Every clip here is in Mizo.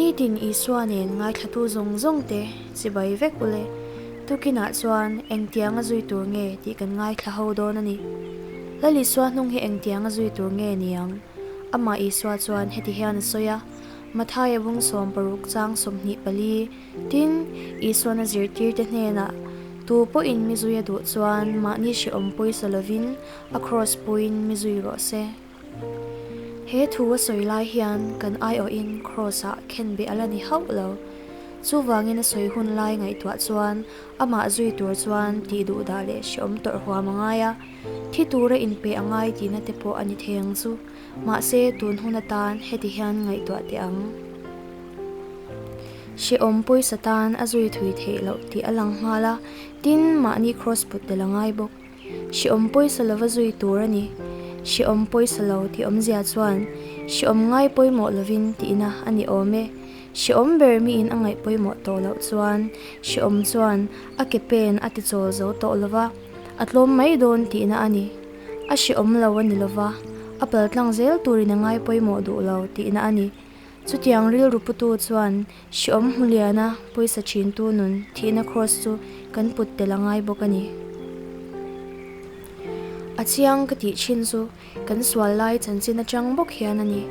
Nitin Isua nen ngaithlatu zawng zawng te chibai vek ule. Tukinah chuan engtianga zui tur nge tih kan ngaithla ho dawn a ni. Lal Isua hnung hi engtianga zui tur nge niang? Amah Isua chuan heti hian a sawi a, Mathaia bung 60 chang 24, Tin, Isuan a zirtirte hnenah, Tu pawhin mi zui a duh chuan mahni hrehawm pawisa lovin a kraws puiin mi zui rawh se. He thu a sawi lai hian kan aiawhin kraws-ah khenbeh a la ni hauh lo. Chuvangin a sawi hun lai ngaihtuah chuan amah zui tur chuan tih duh dah leh hrehawm tawrh huam a ngai a, thi tura inpe a ngai tihna te pawh a ni thei ang chu. Mahse, tun hun atan heti hian ngaihtuah teh ang. Hrehawm pawisa tan a zui thui theih loh tih a lang nghal a, tin, mahni kraws put tel a ngai bawk. Hrehawm pawisa lova zui tur a ni. Hrehawm pawisa lo tih awmzia chuan hrehawm ngai pawimawh lovin tihna a ni awm e. Hrehawm ber miin a ngaih pawimawh tawh loh chuan hrehawm chuan a ke pen a ti chawl zo tawh lova, a tlawm mai dawn tihna a ni. A hrehawm lo a ni lova, a paltlang zel turin a ngai pawimawh duh lo tihna a ni. Chutiang rilru putu chuan hrehawm hmuliana pawisa thintu nun thihna kraws chu kan put tel a ngai bawk a ni. A chiang ka tih thin chu kan sual lai chanchin atang bawk hian a ni.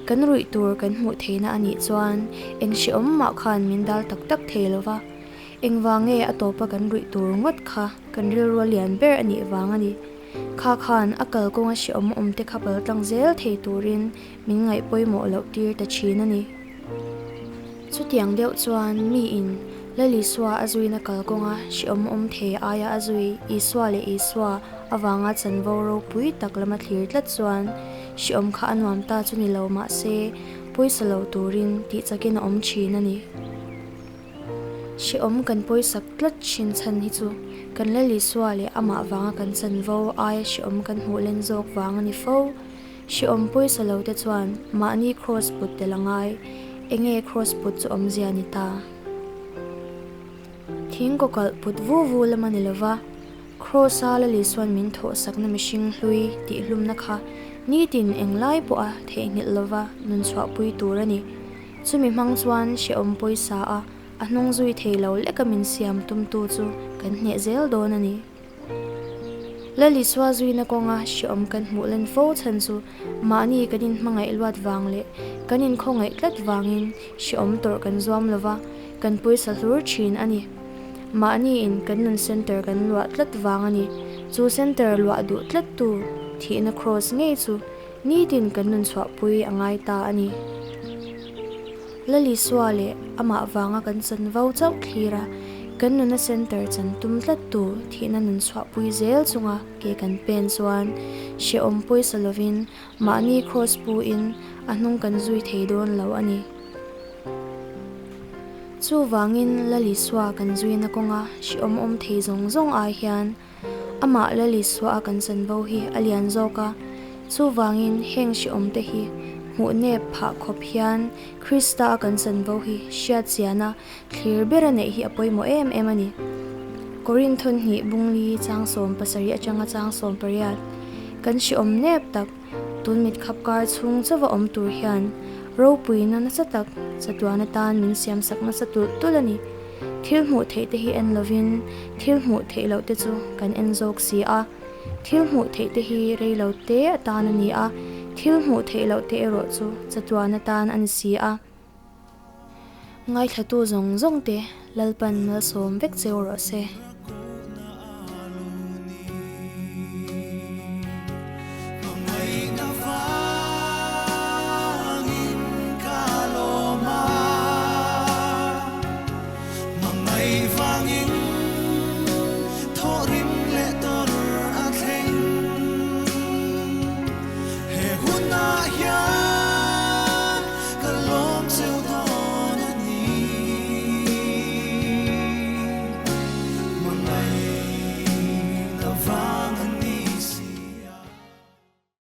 Kan ruih tur kan hmuh theihna a nih chuan eng hrehawm mah khan min dal tak tak thei lo va. Engvang nge a tawpa kan ruih tur ngawt kha kan rilru a lian ber a nih vang a ni. Kha khan a kalkawnga hrehawm awm te kha paltlang zel thei turin min ngaih pawimawh loh tir ta thin a ni. Chutiang deuh chuan miin Lal Isua a zuina kalkawnga hrehawm awm thei aia a zui Isua leh Isua avanga chanvo ropui tak lama thlir tlat chuan hrehawm kha a nuam ta chu ni lo mahse pawisa lo turin tih chakin a awm thin a ni. Hrehawm kan pawisak tlat thin chhan hi chu kan Lal Isua leh amah vanga kan chanvo aia hrehawm kan hmuh len zawk vang a ni fo. Hrehawm pawisa lo te chuan mahni kraws put tel a ngai, enge kraws put chu awmzia ni ta? Thing kawkalh put vu vu lam a ni lova, kraws a Lalisuan min thawhsakna mihring hlui tih hlumna kha nitin englai pawha theihnghilh lova nun chhuahpui tur a ni. Chumi hmang chuan hrehawm pawisa a a hnung zui thei lo leka min siam tumtu chu kan hneh zel dawn a ni. Lal Isua zuina kawnga hrehawm kan hmuh len fo chhan chu mahni kan inhmangaih luat vang leh kan inkhawngaih tlat vangin hrehawm tawrh kan zuam lova, kan pawisa hlur thin a ni. Mahniin kan nun center kan luah tlat vang a ni. Chu center luah duh tlattu thihna kraws ngei chu nitin kan nun chhuahpui a ngai ta a ni. Lal Isua leh amah vanga kan chanvo chauh thlir a, kan nuna center chan tum tlattu thihna nun chhuahpui zel chunga ke kan pen chuan hrehawm pawisa lovin mahni kraws puin a hnung kan zui thei dawn lo a ni. Chuvangin Lal Isua kan zuina kawnga hrehawm awm thei zawng zawng ai hian amah Lal Isua a kan chanvo hi a lian zawk a, chuvangin heng hrehawm te hi hmuh nep phah khawp hian Krista a kan chanvo hi hriat chiana thlir bera neih hi a pawimawh em em a ni. Korinthon hnih bungli chang 70 atanga chang 80 kan hrehawm nep tak tun mit khap kar chhung chauva awm tur hian ropuina nasa tak chatuan atan min siam sak nasa tulh tulh a ni. Thil hmuh theih te hi en lovin thil hmuh theih loh te chu kan en zawk si a. Thil hmuh theih te hi rei lo te atan a ni a, thil hmuh theih loh te erawh chu chatuan atan a ni si a. Ngaithlatu zawng zawng te Lalpan malsawm vek cheu rawh se.